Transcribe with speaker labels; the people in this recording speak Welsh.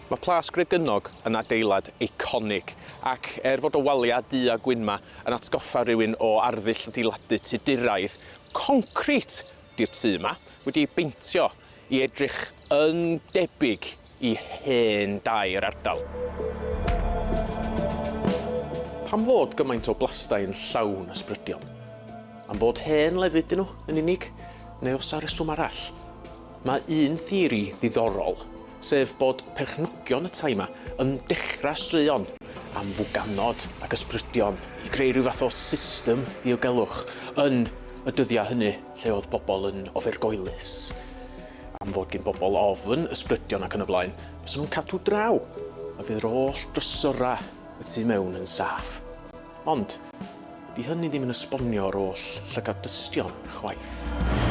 Speaker 1: Mae Plas Gregynog yn adeilad eiconig, ac er fod y waliau du a gwyn 'ma yn atgoffa rhywun o arddull adeiladu Tuduraidd, concrit 'di'r tŷ 'ma, wedi ei beintio i edrych yn debyg i hen dai yr ardal. Pam fod gymaint o blastai yn llawn ysbrydion? Am fod hen lefydd 'dyn nhw yn unig, neu oes 'a reswm arall? Mae un theori ddiddorol, sef bod perchnogion y tai 'ma yn dechrau straeon am fwganod ac ysbrydion i greu rhyw fath o system ddiogelwch yn y dyddiau hynny lle oedd bobl yn ofergoelus. Am fod gin bobl ofn ysbrydion ac yn y blaen, fysa nhw'n cadw draw, a fydd yr holl drysorau y tu mewn yn saff. Ond, 'di hynny ddim yn esbonio'r oll llygad dystion, chwaith.